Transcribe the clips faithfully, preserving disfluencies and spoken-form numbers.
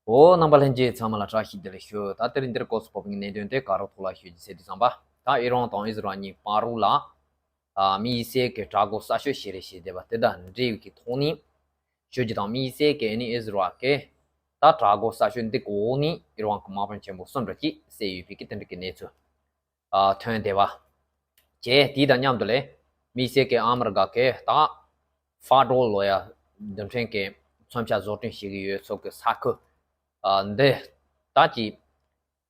འོ། རྣམ་པ་ལྷན་རྒྱས་ཚང་མ་ལ་བཀྲ་ཤིས་བདེ་ལེགས་ཞུ། ད་དེ་རིང་འདིར་སྐོར་སུ་ཕོབ་པའི་གནད་དོན་དེ་ག་རོ་ཐོག་ལ་ཞུ་རྒྱུ་ཟེར་དུས་ཙམ་པ། ད་ཨི་རན་དང་ཨིས་རལ་གཉིས་བར་རུ་ལ། ཨ། དམིགས་བསལ་གྱི་དྲག་པོ་གསར་ཤོས་ཤིག་རེད་ཞེས་བསྡད་པ་དེ་དང་འབྲེལ་བའི་ཐོག་ནས་ཞུ་རྒྱུ་དང་། དམིགས་བསལ་གྱི་ཨ་ནི་ཨིས་རལ་གྱི་ད་དྲག་པོ་གསར་ཤོས་འདི་གི་འོག་ནས་ཨི་རན་གྱི་དམག་དཔོན་ཆེན་པོ་གསུམ་འདྲ་ཅིག་བསད་ཡོད་པའི་གི་དེ་འདྲ་གི་གནས་ཚུལ། ཨ། ཐོན་བསྡད་པ་བཅས། དེ་དང་མཉམ་དུ་ལས་དམིགས་བསལ་གྱི་ཨ་མི་རི་ཀ་གི་ད་ཧྥ་ཌོ་ལོ་ཡ་རྡུལ་ཕྲན་གྱི་མཚོན་ཆ་བཟོ་སྐྲུན་བྱེད་ཀྱི་ཡོད་ཚུལ་གྱི་ས་ཁུལ། ཨ། འདི་ད་ཅི།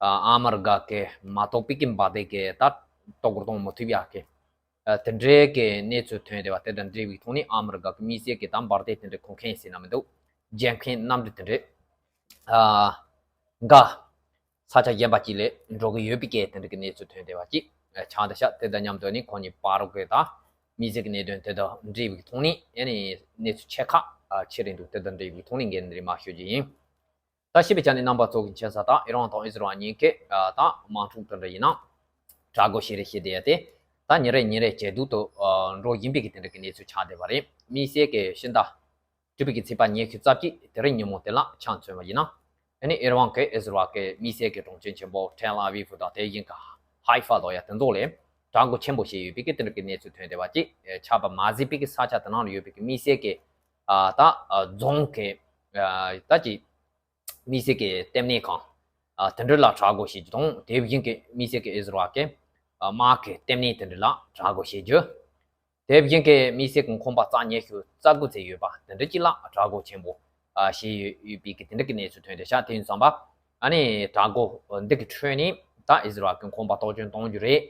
ཨ། ཨ་མི་རི་ཀ་གི་མ་གཏོགས་པའི་གི་འབར་མདེལ་གྱི་ད་གཏོར་རྒོལ་གཏོང་མི་ཐུབ་ཡག་གི། ཨ། དེ་འདྲའི་གི་གནས་ཚུལ་ཐོན་བསྡད་པ་དེ་དང་འབྲེལ་བའི་ཐོག་ནས་ཨ་མི་རི་ཀ་གི་དམིགས་བསལ་གྱི་ད་འབར་མདེལ་དེ་འདྲ་འཁོར་མཁན་ཟེར་ན་མི་འདུག་འཇལ་མཁན་གནམ་གྲུ་དེ་འདྲ། ཨ། འགའ་ས་ཆ་གཞན་པ་ཅིག་ལ་འགྲོ་གི་ཡོད་པའི་སྐད་དེ་འདྲ་གི་གནས་ཚུལ་ཐོན་བསྡད་པ་ཅིག་ཆགས་བསྡད་ཤག་དེ་དང་མཉམ་དུ་ནི་ཁོང་གཉིས་བར་རུ་གི་ད་དམིགས་བསལ་གྱི་གནད་དོན་དེ་དང་འབྲེལ་བའི་ཐོག་ནས་ཨ་ནི་གནས་ཚུལ་ཆེ་ཁག་ཨ་ཆེ་རིང་འདུག་དེ་དང་འབྲེལ་བའི་ཐོག་ནས་འགན་འདི་མ་ཞུ་རྒྱུ་ཡིན། ད་ཞིབ་པའི་ཆ་ནས་རྣམ་པ་ཚོ་གི་མཁྱེན་ས་ད་ཨི་རན་དང་ཨིས་རལ་གཉིས་ཀས་ཨ་ད་དམག་འཁྲུག་དེ་འདྲ་ཡིན་ན་དྲག་རྒོལ་བྱེད་རེས་བྱེད་བསྡད་ཡ་དེ་ད་ཉིན་རེ་ཉིན་རེ་ཇེ་སྡུག་ཏུ་ཨ་འགྲོ་བཞིན་པའི་གི་དེ་འདྲ་གི་གནས་ཚུལ་ཆགས་བསྡད་པ་རེད། དམིགས་བསལ་གྱི་ཕྱི་ཟླ་དྲུག་པའི་གི་ཚེས་པ་ཉི་ཤུ་རྩ་གཅིག་དེ་རིང་ཉིན་མོ་དེ་ལ་ཆ་མཚོན་པ་ཡིན་ན། ཨ་ནི་ཨི་རན་གྱིས་ཨིས་རལ་གྱི་དམིགས་བསལ་གྱི་གྲོང་ཁྱེར་ཆེན་པོ་ཐེལ་ཨ་བིབ་དང་དེ་བཞིན་གྱི་ཧའི་ཧྥ་ལོ་ཡ་དེ་ཚོ་ལ་དྲག་རྒོལ་ཆེན་པོ་བྱས་ཡོད་པའི་གི་དེ་འདྲ་གི་གནས་ཚུལ་ཐོན་བསྡད་པ་ཅིག་ཆགས་པ་མ་ཟད་པའི་གི་ས་ཆ་དེ་ནང་ལ་ཡོད་པའི་གི་དམིགས་བསལ་གྱི་ཨ་ད་ཨ་རྫོང་གི་ཨ་ད་ཅིག་དམིགས་བསལ་གྱི་ལྟེ་གནས་ཁང་ཨ་དེ་འདྲ་ལ་དྲག་རྒོལ་བྱེད་རྒྱུ་དང་། དེ་བཞིན་གྱི་དམིགས་བསལ་གྱི་ཨིས་རལ་གྱི་ཨ་དམག་གི་ལྟེ་གནས་དེ་འདྲ་ལ་དྲག་རྒོལ་བྱེད་རྒྱུ། དེ་བཞིན་གྱི་དམིགས་བསལ་གྱི་ཁང་པ་རྩ་ཉི་ཤུ་རྩ་དགུ་ཙམ་ཡོད་པ་དེ་འདྲ་ཅིག་ལ་དྲག་རྒོལ་ཆེན་པོ་ཨ་བྱས་ཡོད་ཡོད་པའི་གི་དེ་འདྲ་གི་གནས་ཚུལ་ཐོན་བསྡད་ཤག་དེ་ཡིན་ཙང་པ་ཨ་ནི་དྲག་རྒོལ་འདི་གི་ཁྲོད་ནས་ད་ཨིས་རལ་གྱི་ཁང་པ་གཏོར་སྐྱོན་གཏོང་རྒྱུ་རེད།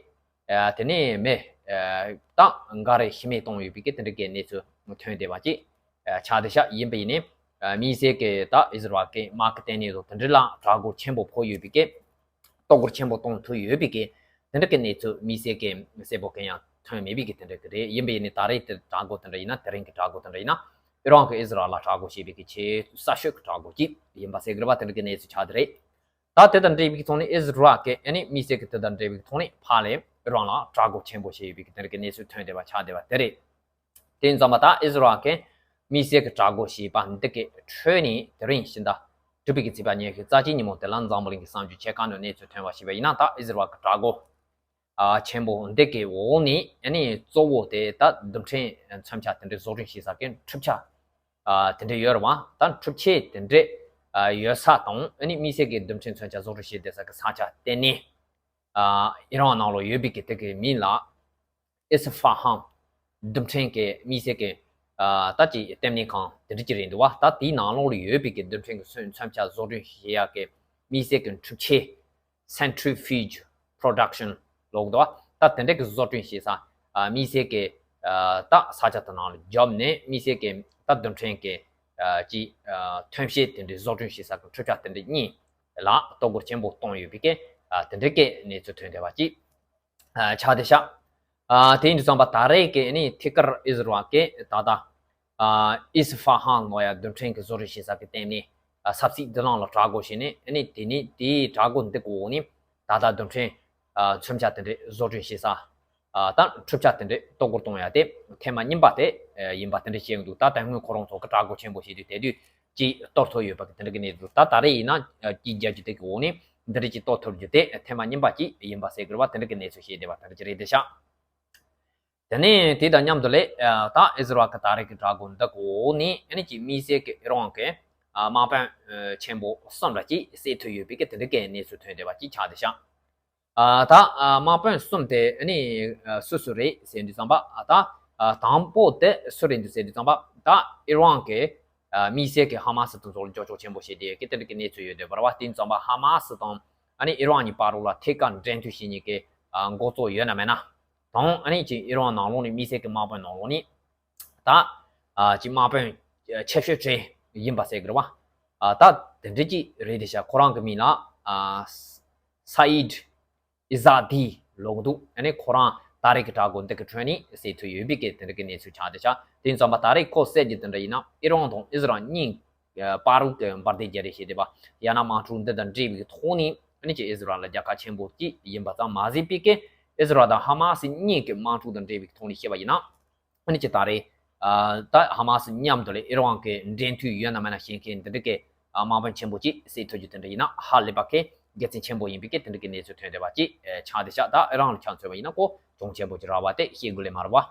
ཨ་དེ་ནས་མི་ཨ་ད་འགའ་རེ་ཤི་རྨས་བཏང་ཡོད་པའི་གི་དེ་འདྲ་གི་གནས་ཚུལ་ཐོན་བསྡད་པ་ཅིག་ཨ་ཆགས་བསྡད་ཤག་ཡིན་པ་ཡིན་ནའི་ཨ་དམིགས་བསལ་གྱི་ད་ཨིས་རལ་གྱི་དམག་གི་ལྟེ་གནས་དང་དེ་འདྲ་ལ་དྲག་རྒོལ་ཆེན་པོ་ཕོག་ཡོད་པའི་གི་གཏོར་རྒོལ་ཆེན་པོ་གཏོང་ཐུབ་ཡོད་པའི་གི་དེ་འདྲ་གི་གནས་ཚུལ་དམིགས་བསལ་གྱི་གསལ་པོ་གང་ཡང་ཐོན་མེད་པའི་གི་དེ་འདྲ་གི་རེད། ཡིན་པ་ཡིན་ནའི་ད་རེས་དེ་དྲག་རྒོལ་དེ་འདྲ་ཡིན་ན། དེ་རིང་གི་དྲག་རྒོལ་དེ་འདྲ་ཡིན་ན་ཨི་རན་གྱིས་ཨིས་རལ་ལ་དྲག་རྒོལ་བྱས་པའི་གི་ཆེས་གསར་ཤོས་ཀྱི་དྲག་རྒོལ་ཅིག་ཡིན་པ་ཟེར་གི་རེད་པ། དེ་འདྲ་གི་གནས་ཚུལ་ཆགས་བསྡད་རེད། ད་དེ་དང་འབྲེལ་བའི་ཐོག་ནས་ཨིས་རལ་གྱིས་ཨ་ནི་དམིགས་བསལ་གྱི་དེ་དང་འབྲེལ་བའི་ཐོག་ནས་ཕར་ལ་ཨི་རན་ལ་དྲག་རྒོལ་ཆེན་པོ་བྱས་ཡོད་པའི་གི་དེ་འདྲ་གི་གནས་ཚུལ་ཐོན་བསྡད་པ་ཆགས་བསྡད་པ་དེ་རེད། དེ་ཡིན་ཙང་མ་ད་ཨིས་རལ་གྱིས་དམིགས་བསལ་གྱི་དྲག་རྒོལ་བྱས་པ་འདི་གི་ཁྲོད་ནས་དེ་རིང་ཕྱི་ཟླ་དྲུག་པའི་གི་ཚེས་པ་ཉི་ཤུ་རྩ་གཅིག་ཉིན་མོ་དེ་ལ་འཛམ་བུ་གླིང་གི་གསར་འགྱུར་ཆེ་ཁག་ནང་གནས་ཚུལ་ཐོན་པ་ཞིག་པ་ཡིན་ན། ད་ཨིས་རལ་གྱི་དྲག་རྒོལ་ཨ་ཆེན་པོ་འདི་གི་འོག་ནས་ཨ་ནི་གཙོ་བོ་དེ་ད་རྡུལ་ཕྲན་མཚོན་ཆ་དེ་འདྲའི་བཟོ་སྐྲུན་བྱེད་ས་གི་འཕྲུལ་ཆས་ཨ་དེ་འདྲ་ཡོད་རེད་པ། ད་འཕྲུལ་ཆས་དེ་འདྲ་ཨ་ཡོད་ས་དང་ཨ་ནི་དམིགས་བསལ་གྱི་རྡུལ་ཕྲན་མཚོན་ཆ་བཟོ་སྐྲུན་བྱེད་བསྡད་ས་གི་ས་ཆ་དེ་ནི་ཨ་ཨི་རན་ནང་ལ་ཡོད་པའི་གི་དེ་གི་མིང་ལ་ཨིས་ཧྥ་ཧན་རྡུལ་ཕྲན་གྱི་དམིགས་བསལ་གྱི་ཨ་ད་ཅིག་ལྟེ་གནས་ཁང་དེ་འདྲ་ཅིག་རེད་འདུག་པ། ད་དེའི་ནང་ལོགས་ལ་ཡོད་པའི་གི་རྡུལ་ཕྲན་གྱི་མཚོན་མཚོན་ཆ་བཟོ་སྐྲུན་བྱེད་ཡག་གི་དམིགས་བསལ་གྱི་འཕྲུལ་ཆས། Centrifuge Production ལབ་འདུག་པ། ད་དེ་འདྲ་གི་བཟོ་སྐྲུན་བྱེད་ས་ཨ་དམིགས་བསལ་གྱི་ཨ་ད་ས་ཆ་དེ་ནང་ལ་བརྒྱབ་ནས་དམིགས་བསལ་གྱི་ད་རྡུལ་ཕྲན་གྱི་ཨ་ཅིག་ཨ་ཐོན་སྐྱེད་དེ་འདྲའི་བཟོ་སྐྲུན་བྱེད་ས་གི་འཕྲུལ་ཆས་དེ་འདྲ་གཉིས་ལ་གཏོར་རྒོལ་ཆེན་པོ་བཏང་ཡོད་པའི་གི་ཨ་དེ་འདྲ་གི་གནས་ཚུལ་ཐོན་བསྡད་པ་ཅིག་ཨ་ཆགས་བསྡད་ཤག་ཨ་དེ་ཡིན་དུས་ཙམ་པ་ད་རེས་ཀྱི་ཨ་ནི་ཐད་ཀར་ཨིས་རལ་གྱིས་ད་ལྟ་ཨ་ཨིས་ཧྥ་ཧན་ལབ་ཡ་རྡུལ་ཕྲན་གྱི་བཟོ་སྐྲུན་བྱེད་ས་གི་ལྟེ་གནས་ཨ་ས་ཚིགས་འདི་ནང་ལ་དྲག་རྒོལ་བྱས་ནས། ཨ་ནི་དེ་ནས་དེའི་དྲག་རྒོལ་འདི་གི་འོག་ནས་ད་ལྟ་རྡུལ་ཕྲན་ཨ་མཚོན་ཆ་དེ་འདྲ་བཟོ་སྐྲུན་བྱེད་ས་ཨ་དང་འཕྲུལ་ཆས་དེ་འདྲ་གཏོར་རྒོལ་གཏོང་ཡ་དེ་ཐེངས་མ་གཉིས་པ་དེ་ཨ་ཡིན་པ་དེ་འདྲ་བཤད་ཀྱི་འདུག་ད་དེ་སྔོན་ཁོ་རང་ཚོ་གི་དྲག་རྒོལ་ཆེན་པོ་བྱས་དུས་དེ་དུས་ཅིག་གཏོར་ཐུབ་ཡོད་པ་གི་དེ་འདྲ་གི་གནས་ཚུལ། ད་ད་རེས་ཡིན་ན་ཨ་དཀྱིལ་རྒྱ་ཅིག་དེ་གི་འོག་ནས་འདི་འདྲ་ཅིག་གཏོར་ཐུབ་རྒྱུ་དེ་ཐེངས་མ་གཉིས་པ་ཅིག་ཡིན་པ་ཟེར་གི་རེད་པ། དེ་འདྲ་གི་གནས་ཚུལ་བཤད་བསྡད་པ་དེ་འདྲ་ཅིག་རེད་བསྡད་ཤག་དེ་ནས་དེ་དང་མཉམ་དུ་ལས་ཨ་ད་ཨིས་རལ་གྱི་ད་རེས་ཀྱི་དྲག་རྒོལ་འདི་གི་འོག་ནས་ཨ་ནི་ཅིག་དམིགས་བསལ་གྱི་ཨི་རན་གྱི་ཨ་དམག་དཔོན་ཨ་ཆེན་པོ་གསུམ་འདྲ་ཅིག་བསད་ཐུབ་ཡོད་པའི་གི་དེ་འདྲ་གི་གནས་ཚུལ་ཐོན་བསྡད་པ་ཅིག་ཆགས་བསྡད་ཤག་ཨ་ད་ཨ་དམག་དཔོན་གསུམ་དེ་ཨ་ནི་ཨ་སུ་སུ་རེད་ཟེར་དུས་ཙམ་པ། ཨ་ད་ཨ་དང་པོ་དེ་སུ་རེད་འདུག་ཟེར་དུས་ཙམ་པ། ད་ཨི་རན་གྱི་ཨ་དམིགས་བསལ་གྱི་ཧ་མ་སི་དང་ཚོ་ལ་འགྱུར་ལྡོག་ཆེན་པོ་བྱས་བསྡད་ཡོད་ཀྱི་དེ་འདྲ་གི་གནས་ཚུལ་ཡོད་བསྡད་པ་རེད་པ། དེ་ཡིན་ཙམ་པ་ཧ་མ་སི་དང་ཨ་ནི་ཨི་རན་གཉིས་བར་རུ་ལ་ཐད་ཀར་འབྲེལ་མཐུད་བྱེད་མཁན་གྱི་ཨ་འགོ་གཙོ་ཡོད་ན་མེད་ན་དང་། ཨ་ནི་ཅིག་ཨི་རན་ནང་ལོགས་ནས་དམིགས་བསལ་གྱི་དམག་དཔོན་ནང་ལོགས་ནས་ད་ཨ་ཅིག་དམག་དཔོན་ཆེ་ཤོས་གྲས་ཡིན་པ་ཟེར་གི་རེད་པ། ཨ་ད་དེ་འདྲ་ཅིག་རེད་བསྡད་ཤག་ཁོ་རང་གི་མིང་ལ་ཨ་ས་ཨིད་ཨི་ཟ་དི་ལབ་ཀྱི་འདུག་ཨ་ནི་ཁོ་རང་ད་རེས་ཀྱི་དྲག་རྒོལ་འདི་གི་ཁྲོད་ནས་བསད་ཐུབ་ཡོད་པའི་གི་དེ་འདྲ་གི་གནས་ཚུལ་ཆགས་བསྡད་ཤག་དེ་ཡིན་ཙམ་པ་ད་རེས་ཁོ་བསད་རྒྱུ་དེ་འདྲ་ཡིན་ན་ཨི་རན་དང་ཨིས་རལ་གཉིས་བར་རུ་གི་འབར་མདེལ་རྒྱག་རེས་བྱས་བསྡད་པ། ཡང་ན་དམག་འཁྲུག་འདི་དང་འབྲེལ་བའི་ཐོག་ནས་ཨ་ནི་ཅིག་ཨིས་རལ་ལ་རྒྱལ་ཁ་ཆེན་པོ་ཅིག་ཡིན་པ་ཙམ་མ་ཟད་པའི་གི་ཨིས་རལ་དང་ཧ་མ་སི་གཉིས་ཀྱི་དམག་འཁྲུག་དང་འབྲེལ་བའི་ཐོག་ནས་བཤད་པ་ཡིན་ན། ཨ་ནི་ཅིག་ད་རེས་ཨ་ད་ཧ་མ་སི་མཉམ་དུ་ལས་ཨི་རན་གྱི་འབྲེལ་མཐུད་ཡོད་ན་མེད་ན་ཤེས་མཁན་འདི་འདྲ་གི་ དམག་དཔོན་ཆེན་པོ་ཅིག་བསད་ཐུབ་རྒྱུ་དེ་འདྲ་ཡིན་ན་ཧ་ལས་པ་གི་དགེ་མཚན་ཆེན་པོ་ཡིན་པའི་གི་དེ་འདྲ་གི་གནས་ཚུལ་ཐོན་བསྡད་པ་ཅིག་ཆགས་བསྡད་ཤག་ད་ཨི་རན་ལ་ཆ་མཚོན་པ་ཡིན་ན་ཁོ་གྱོང་ཆེན་པོ་ཅིག་རག་པ་དེ་ཤེས་དགོས་ལེ་མ་རེད་བ།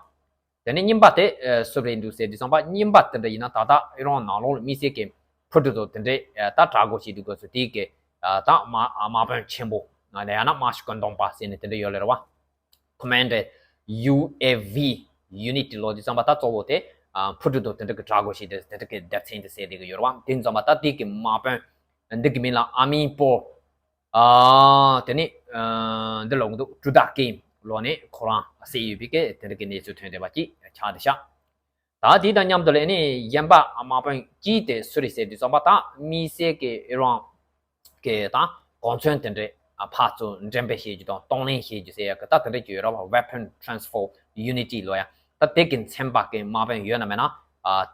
དེ་ནས་གཉིས་པ་དེ་སུ་རེད་འདུག་ཟེར་དུས་ཙམ་པ། གཉིས་པ་དེ་འདྲ་ཡིན་ན་ད་ལྟ་ཨི་རན་ནང་ལོགས་ལ་དམིགས་བསལ་གྱི་ཕུ་ཀྲུ་དང་དེ་འདྲས་ད་གྲོས་འགོ་བྱེད་དུས་སྐབས་སུ་དེའི་གི་ད་དམག་དམག་དཔོན་ཆེན་པོ་ཡང་ན་དམག་ཤུགས་ཀྱི་མདུང་པ་ཟེར་ནས་དེ་འདྲ་ཡོད་ལེ་རེད་བ། Commander U A V Unit ལབ་དུས་ཙམ་པ་ད་གཙོ་བོ་དེ་ཕུ་ཀྲུ་དང་དེ་འདྲ་གི་གྲོས་འགོ་བྱེད་དུས་དེ་འདྲ་གི་སྡེ་ཚན་དེ་ཟེར་བསྡད་ཀྱི་ཡོད་རེད་བ། དེ་ཙམ་པ་ད་དེའི་གི་དམག་དཔོན་འདི་གི་མིང་ལ་ཨ་མིན་པོ། ཨ། དེ་ནས་ཨ། འདི་ལོག་འདུག་ཀྲུ་ད་ཀེམ་ལོག་ནས་ཁོ་རང་བསད་ཡོད་པའི་སྐད་དེ་འདྲ་གི་གནས་ཚུལ་ཐོན་བསྡད་པ་ཅིག་ཆགས་བསྡད་ཤག་ད་དེ་དང་མཉམ་དུ་ལས་ནས་གཞན་པ་དམག་དཔོན་གཅིག་དེ་སུ་རེད་ཟེར་དུས་ཙམ་པ། ད་དམིགས་བསལ་གྱི་ཨི་རན་གྱི་ད་གོ་མཚོན་དེ་འདྲས་ཕར་ཚུར་འགྲེམས་སྤེལ་བྱེད་རྒྱུ་དང་གཏོང་ལེན་བྱེད་རྒྱུ་ཟེར་ཡག་གི་ད་དེ་འདྲས་ཀྱི་ཡོད་རེད་བ། Weapon Transfer Unit ལབ་ཡ། ད་དེ་གི་ཚན་པ་གི་དམག་དཔོན་ཡོད་ན་མེད་ན་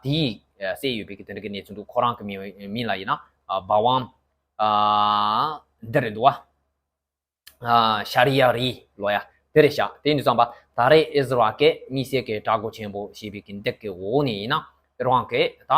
དེའི་བསད་ཡོད་པའི་གི་དེ་འདྲ་གི་གནས་ཚུལ་འདུག་ཁོ་རང་གི་མིང་མིང་ལ་ཡིན་ན་བ་ཝང་འདི་རེད་འདུག་བ། ཤ་རི་ཡ་རི་ལོ་ཡ་དེ་རེད་ཤག་དེ་ཡིན་དུས་ཙམ་པ་ད་རེས་ཨི་ཟི་རལ་གྱི་དམིགས་བསལ་གྱི་གྲོས་འགོ་ཆེན་པོ་ཞེས་པའི་གི་འདེགས་ཀྱི་འོག་ནས་ཡིན་ན་ཨི་རན་གྱི་ད་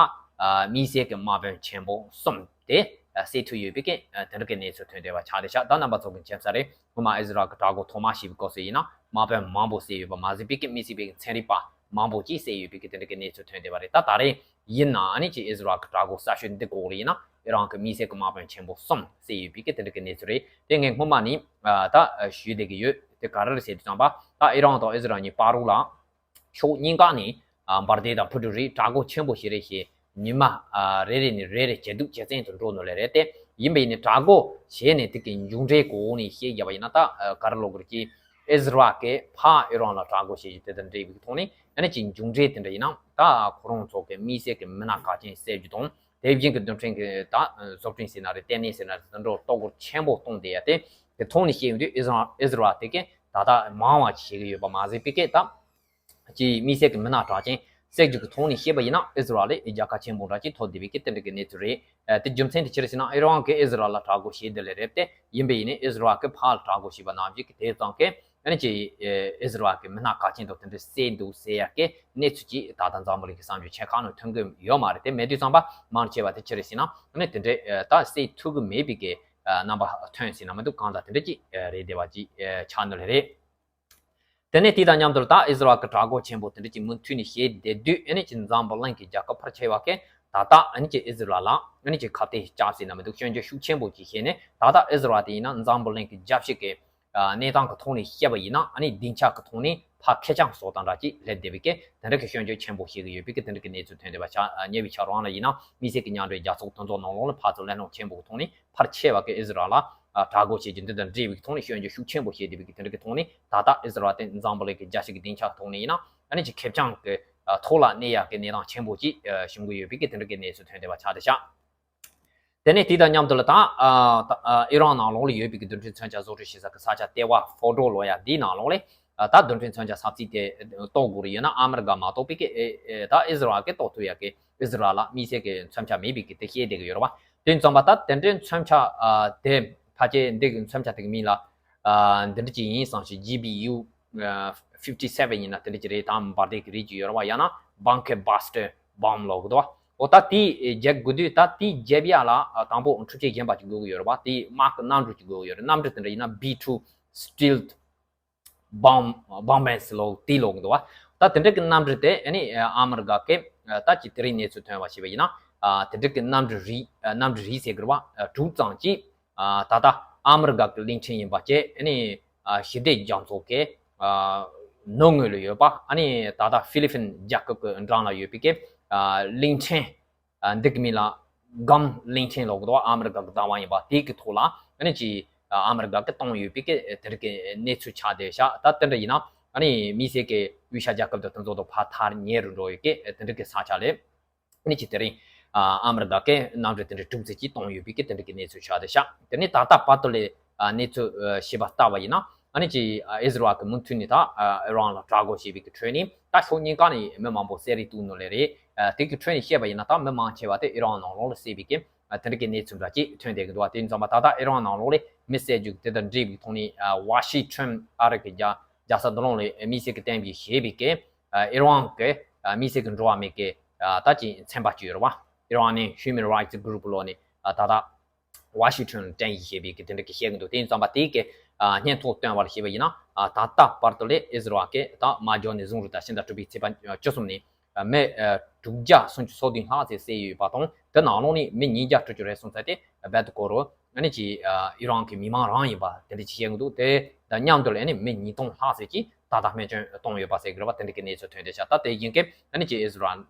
དམིགས་བསལ་གྱི་དམག་དཔོན་ཆེན་པོ་གསུམ་དེ་བསད་ཐུབ་ཡོད་པའི་གི་དེ་འདྲ་གི་གནས་ཚུལ་ཐོན་བསྡད་པ་ཆགས་བསྡད་ཤག་ད་རྣམ་པ་ཚོ་གི་མཁྱེན་གསལ་རེད། སྔོན་མ་ཨི་ཟི་རལ་གྱི་གྲོས་འགོ་ཐོག་མ་ཞེས་པའི་སྐབས་སུ་ཡིན་ན་དམག་དཔོན་མང་པོ་བསད་ཡོད་པ་མ་ཟད་པའི་གི་དམིགས་བསལ་གྱི་ཚན་རིག་པ་མང་པོ་ཅིག་བསད་ཡོད་པའི་གི་དེ་འདྲ་གི་གནས་ཚུལ་ཐོན་བསྡད་པ་རེད། ད་ད་རེས་ཡིན་ནའང་ཨ་ནི་ཅིག་ཨི་ཟི་རལ་གྱི་གྲོས་འགོ་གསར་ཤོས་འདི་འོག་ལ་ཡིན་ན་ཨི་རན་གྱི་དམིགས་བསལ་གྱི་དམག་དཔོན་ཆེན་པོ་གསུམ་བསད་ཡོད་པའི་གི་དེ་འདྲ་གི་གནས་ཚུལ་རེད། དེ་ངས་སྔོན་མ་ནས་ད་ཞུས་བསྡད་ཀྱི་ཡོད། དེ་ག་རེ་རེད་ཟེར་དུས་ཙམ་པ་ད་ཨི་རན་དང་ཨི་ཟི་རལ་གཉིས་བར་ལ་ཕྱོགས་གཉིས་ཀ་ནས་འབར་མདེལ་དང་འཕུར་གྲུ་རིགས་གྲོས་འགོ་ཆེན་པོ་ཞིག་རེད་ཞེས་ཉི་མ་རེ་རེ་ནས་རེ་རེ་ཇེ་སྡུག་ཇེ་བཙན་དུ་འགྲོ་ནོ་ལས་རེད། དེ་ཡིན་པ་ཡིན་ནའི་གྲོས་འགོ་བྱས་ནས་དེ་གི་མཇུག་འབྲས་གོ་ནས་བཤད་རྒྱབ་པ་ཡིན་ན་ད་ག་རེ་ལབ་དགོས་རེད། ཀྱི་ཨི་ཟི་རལ་གྱིས་ཕར་ཨི་རན་ལ་གྲོས་འགོ་བྱེད་རྒྱུ་དེ་དང་འབྲེལ་བའི་ཐོག་ནས་ཨ་ནི་ཅིག་མཇུག་འབྲས་དེ་འདྲ་ཡིན་ན་ད་ཁོ་རང་ཚོ་གི་དམིགས་བསལ་གྱི་མི་སྣ་གལ་ཆེན་བསད་རྒྱུ་དང་དེ་བཞིན་གྱི་རྡུལ་ཕྲན་གྱི་ད་བཟོ་སྐྲུན་ཟེར་ན་རེད། ལྟེ་གནས་ཟེར་ན་རེད། དེ་འདྲ་གཏོར་རྒོལ་ཆེན་པོ་གཏོང་བསྡད་ཡ་དེ་དེ་ཐོག་ནས་བཤད་ཡོང་དུས་ཨི་ཟི་རལ་ཨི་ཟི་རལ་དེ་གི་ད་ལྟ་མང་བ་ཅིག་བྱེད་ཀྱི་ཡོད་པ་མ་ཟད་པའི་གི་ད་ཅིག་དམིགས་བསལ་གྱི་མི་སྣ་གལ་ཆེན་བསད་རྒྱུ་གི་ཐོག་ནས་བཤད་པ་ཡིན་ན་ཨི་ཟི་རལ་ལ་རྒྱལ་ཁ་ཆེན་པོ་འདྲ་ཅིག་ཐོབ་བསྡད་པའི་གི་དེ་འདྲ་གི་གནས་ཚུལ་རེད། ཨ། དེ་རྒྱུ་མཚན་དེ་ཅི་རེད་ཟེར་ན་ཨི་རན་གྱིས་ཨི་ཟི་རལ་ལ་གྲོས་འགོ་བྱས་དེ་ལས་རེད། དེ་ཡིན་པ་ཡིན་ནའི་ཨི་ཟི་རལ་གྱིས་ཕར་ལ་གྲོས་འགོ་བྱས་པ་ནང་བཞིན་གྱི་དེ་ཙང་གི་ཨ་ནི་ཅིག་ཨི་ཟི་རལ་གྱི་མི་སྣ་གལ་ཆེན་དང་དེ་འདྲ་བསད་འདུག་ཟེར་ཡ་གི་གནས་ཚུལ་ཅིག་ད་ལྟ་འཛམ་བུ་གླིང་གི་གསར་འགྱུར་ཆེ་ཁག་ནང་ཐོན་གྱི་ཡོད་མ་རེད། དེ་མེད་དུས་ཙམ་པ་མང་ཆེ་བ་དེ་ཅི་རེད་ཟེར་ན་ཨ་ནི་དེ་འདྲ་ད་བསད་ཐུབ་ཀྱི་མེད་པའི་གི་རྣམ་པ་ཐོན་ཟེར་ན་མི་འདུག་གང་ལྟར་དེ་འདྲ་ཅིག་རེད་བསྡད་པ་ཅིག་ཆགས་ནི་ལས་རེད། དེ་ནས་དེ་དང་མཉམ་དུ་ད་ཨི་ཟི་རལ་གྱི་གྲོས་འགོ་ཆེན་པོ་དེ་འདྲ་ཅིག་མུ་མཐུད་ནས་བྱས་བསྡད་དུས་ཨ་ནི་ཅིག་འཛམ་བུ་གླིང་གི་རྒྱལ་ཁབ་ཕལ་ཆེ་བ་གིས་ད་ལྟ་ཨ་ནི་ཅིག་ཨི་ཟི་རལ་ལ་ཨ་ནི་ཅིག་ཁ་གཏད་བཅག་ཟེར་ན་མི་འདུག་སྐྱོན་བརྗོད་ཤུགས་ཆེན་པོ་ཅིག་བྱས་ནས་ད་ལྟ་ཨི་ཟི་རལ་དེ་ཡིན་ན་འཛམ་བུ་གླིང་གི་རྒྱལ་སྤྱི་གི་གནས་སྟངས་ཀྱི་ཐོག་ནས་བཤད་པ་ཡིན་ན་ཨ་ནི་སྡིངས་ཆ་གི་ཐོག་ནས་ཕར་ཁེར་རྐྱང་བཟོ་སྟངས་འདྲ་ཅིག་སླེབས་བསྡད་པའི་གི་དེ་འདྲ་གི་སྐྱོན་བརྗོད་ཆེན་པོ་བྱེད་ཀྱི་ཡོད་པའི་གི་དེ་འདྲ་གི་གནས་ཚུལ་ཐོན་བསྡད་པ་ཆགས། ཉེ་བའི་ཆར་རང་ལ་ཡིན་ན་དམིགས་བསལ་གྱི་མཉམ་འབྲེལ་རྒྱལ་ཚོགས་དེ་ཚོ་ནང་ལོགས་ལ་ཕར་ཚུར་གླེང་སློང་ཆེན་པོ་གི་ཐོག་ནས་ཕལ་ཆེ་བ་གིས་ཨི་ཟི་རལ་ལ་གྲོས་འགོ་བྱེད་རྒྱུ་འདི་དང་འབྲེལ་བའི་ཐོག་ནས་སྐྱོན་བརྗོད་ཤུགས་ཆེན་པོ་བྱས་བསྡད་པའི་གི་དེ་འདྲ་གི་ཐོག་ནས་ད་ལྟ་ཨི་ཟི་རལ་དེ་འཛམ་བུ་གླིང་གི་རྒྱལ་སྤྱི་གི་སྡིངས་ཆ་གི་ཐོག་ནས་ཡིན་ན་ཨ་ནི་ཅིག་ཁེར་རྐྱང་གི་ཐོག་ལ་གནས་ཡག་གི་གནས་སྟངས་ཆེན་པོ་ཅིག་བྱུང་གི་ཡོད་པའི་གི་དེ་འདྲ་གི་གནས་ཚུལ་ཐོན་བསྡད་པ་ཆགས་བསྡད་ཤག་དེ་ནས་དེ་དང་མཉམ་དུ་ལ་ད་ཨི་རན་ནང་ལོགས་ལ་ཡོད་པའི་གི་རྡུལ་ཕྲན་མཚོན་ཆ་བཟོ་སྐྲུན་བྱེད་ས་གི་ས་ཆ་ལྟེ་བ་ཧྥོར་ཌོ་ལབ་ཡ་འདིའི་ནང་ལོགས་ལ་ད་རྡུལ་ཕྲན་མཚོན་ཆ་ས་ཚིགས་དེ་གཏོར་དགོས་རེད། ཡིན་ན་ཨ་མི་རི་ཀ་མ་གཏོགས་པའི་གི་ད་ཨི་ཟི་རལ་གི་གཏོར་ཐུབ་ཡ་གི་ཨི་ཟི་རལ་ལ་དམིགས་བསལ་གྱི་མཚོན་ཆ་མེད་པའི་གི་དེ་བཤད་བསྡད་ཀྱི་ཡོད་རེད་བ། དེ་ཙམ་པ་ད་དེ་འདྲའི་མཚོན་ཆ་དེ་ཕལ་ཆེར་འདི་གི་མཚོན་ཆ་དེ་གི་མིང་ལ་འདི་འདྲ་ཅིག་ཡིན་བསམ་ཞིག་ཇི་བི་ཡུ་ཕིབ་ཊི་སེ་ཝེན་ཡིན་ན་དེ་འདྲ་ཅིག་རེད། དང་འབར་མདེལ་གྱི་རིགས་ཅིག་ཡོད་རེད་བ། ཡང་ན་bunker buster bomb ལབ་དགོས་འདུག་བ། འོ་ད་དེ་རྒྱག་དགོས་དུས་ད་དེ་རྒྱབ་ཡ་ལ་དང་པོ་འཕྲུལ་ཆས་གཞན་པ་ཅིག་དགོས་ཀྱི་ཡོད་རེད་བ། དེ་དམག་གི་གནམ་གྲུ་ཅིག་དགོས་ཀྱི་ཡོད་རེད། གནམ་གྲུ་དེ་འདྲ་ཡིན་ན་བི་ཊུ་སི་ཊེལ་ཐི་བོམ་བོམ་བེ་སི་ལོ་དེ་ལོག་འདུག་བ། ད་དེ་འདྲ་གི་གནམ་གྲུ་དེ་ཨ་ནི་ཨ་མི་རི་ཀ་གི་ད་ཅིག་དེ་རིང་གནས་ཚུལ་ཐོན་པ་ཞིག་ཡིན་ན་དེ་འདྲ་གི་གནམ་གྲུ་རིགས་གནམ་གྲུ་རིགས་ཟེར་གི་རེད་བ། དྲུག་ཙམ་ཅིག་ད་ལྟ་ཨ་མི་རི་ཀ་གི་གླིང་ཕྲན་ཡིན་པ་བཅས་ཨ་ནི་ཞི་བདེ་རྒྱ་མཚོ་གི་ནུབ་ངོས་ལ་ཡོད་པ་ཨ་ནི་ད་ལྟ་ཧྥི་ལི་ཕིན་རྒྱལ་ཁབ་ཀྱི་འགྲམ་ལ་ཡོད་པའི་གི་གླིང་ཕྲན། འདི་གི་མིང་ལ་གམ་གླིང་ཕྲན་ལབ་གི་འདུག་ཨ་མི་རི་ཀ་གི་བདག་དབང་ཡིན་པ་དེ་གི་ཐོག་ལ་ཨ་ནི་ཅིག་ཨ་མི་རི་ཀ་གི་བཏང་ཡོད་པའི་གི་དེ་འདྲ་གི་གནས་ཚུལ་ཆགས་བསྡད་ཤག་ད་དེ་འདྲ་ཡིན་ན་ཨ་ནི་དམིགས་བསལ་གི་དབུས་ཤར་རྒྱལ་ཁབ་དང་དེ་ཚོ་དང་ཕར་ཐག་ཉེ་རུ་འགྲོ་ཡོད་གི་དེ་འདྲ་གི་ས་ཆ་ལ་ཨ་ནི་ཅིག་དེ་རིང་ཨ་མི་རི་ཀ་གི་གནམ་གྲུ་དེ་འདྲ་དྲུག་ཙམ་ཅིག་བཏང་ཡོད་པའི་གི་དེ་འདྲ་གི་གནས་ཚུལ་ཆགས་བསྡད་ཤག་དེ་ནས་ད་ལྟ་བར་དུ་ལ་གནས་ཚུལ་ཞིབ་པ་ལྟ་བ་ཡིན་ན། ཨ་ནི་ཅིག་ཨི་ཟི་རལ་གྱིས་མུ་མཐུད་ནས་ད་ཨི་རན་ལ་དྲག་རྒོལ་བྱེད་པའི་གི་ཁྲོད་ནས་ད་ཕྱོགས་གཉིས་ཀ་ནས་མི་མང་པོ་བསད་རེས་གཏོང་ནོ་ལས་རེད། དེ་གི་ཁྲོད་ནས་བཤད་པ་ཡིན་ན་ད་མི་མང་ཆེ་བ་དེ་ཨི་རན་ནང་ལོགས་ལ་བསད་པའི་གི་དེ་འདྲ་གི་གནས་ཚུལ་འདྲ་ཅིག་ཐོན་བསྡད་ཀྱི་འདུག་བ། དེ་ཡིན་ཙང་མ་ད་ལྟ་ཨི་རན་ནང་ལོགས་ལ་མི་བསད་རྒྱུ་དེ་དང་འབྲེལ་བའི་ཐོག་ནས་ཝ་ཤིང་ཊོན་ཨ་རི་གི་རྒྱལ་རྒྱལ་ས་འདི་ལོང་ལ་དམིགས་བསལ་གྱི་གཏན་འབེབས་བྱས་པའི་གི་ཨི་རན་གི་དམིགས་བསལ་གྱི་འགྲོ་བ་མིའི་གི་ད་ཅིག་ཚན་པ་ཅིག་ཡོད་རེད་བ། Iranian Human Rights Group ལོག་ནས་ ད་ལྟ་ཝ་ཤིང་ཊོན་དྲན་ཡིན་ཞེས་པའི་གི་དེ་འདྲ་གི་བཤད་ཀྱི་འདུག་དེ་ཡིན་ཙང་པ་དེའི་གི་སྙན་ཐོ་བཏོན་པར་བྱས་པ་ཡིན་ན། ད་ལྟ་བར་དུ་ལས་ཨི་ཟི་རལ་གྱི་ད་མ་འཇོག་ནས་བཟུང་རུ་ད་ཕྱི་ཟླ་དྲུག་པའི་ཚེས་པ་བཅུ་གསུམ་ནས་མི་དྲུག་བརྒྱ་སུམ་ཅུ་སོ་བདུན་ལྷག་ཙམ་བསད་ཡོད་པ་དང་། དེ་ནང་ལོགས་ནས་མི་ཉིས་བརྒྱ་དྲུག་ཅུ་རེ་སོང་ཚད་དེ་རྦད་དེ་གོ་རུ་ཨ་ནི་ཅི་ཨི་རན་གྱི་མི་མང་རང་ཡིན་པ་དེ་འདྲ་ཅིག་བཤད་ཀྱི་འདུག་དེ་དང་མཉམ་དུ་ལས་ཨ་ནི་མི་ཉིས་སྟོང་ལྷག་ཙམ་ཅིག་ད་ལྟ་རྨས་སྐྱོན་བཏང་ཡོད་པ་ཟེར་གྱི་རེད་པ། དེ་འདྲ་གི་གནས་ཚུལ་ཐོན་བསྡད་ཤག་ད་དེ་བཞིན་གྱི་ཨ་ནི་ཅི་ཨི་ཟི་རལ་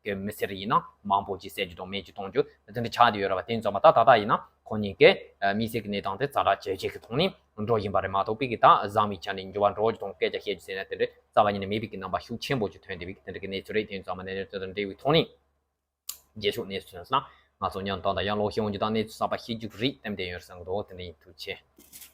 གི་མི་སེར་ཡིན་ན་མང་པོ་ཅིག་བསད་རྒྱུ་དང་རྨས་རྒྱུ་གཏོང་རྒྱུ་དེ་འདྲ་ཆགས་བསྡད་ཡོད་རེད་པ། དེ་ཡིན་ཙང་མ་ད་ད་ལྟ་ཡིན་ན་ཁོ་གཉིས་ཀའི་དམིགས་བསལ་གྱི་གནས་སྟངས་དེ་ཛ་དྲག་ཇེ་ཆེ་གི་ཐོག་ནས་འགྲོ་བཞིན་པ་རེད་མ་གཏོགས་པའི་གི་ད་བཟང་བའི་ཆ་ནས་འགྱུར་བ་འགྲོ་རྒྱུ་དང་སྐད་ཆ་བཤད་རྒྱུ་ཟེར་ན་དེ་འདྲ་རྩ་བ་ཉིད་ནས་མེད་པའི་གི་རྣམ་པ་ཤུགས་ཆེན་པོ་ཅིག་ཐོན་བསྡད་པའི་གི་དེ་འདྲ་གི་གནས་ཚུལ་རེད། དེ་ཡིན་ཙང་མ་གནས་ཚུལ་དང་འབྲེལ་བའི་ཐོག་ནས་རྗེས་ཕྱོགས་གནས་ཚུལ་ཐོན་སོང་ན་ང་ཚོ་མཉམ་དུ་ད་ཡང་ལོག་ཤེས་འོང་རྒྱུ་དང་གནས་ཚུལ་གསར་པ་ཤེས་རྒྱུ་རེད། ཏན་ཏན་ཡོད་རེད་བསམ་གི་འདུག་དེ་འདྲ་ཡིན། ཐུགས་རྗེ་ཆེ།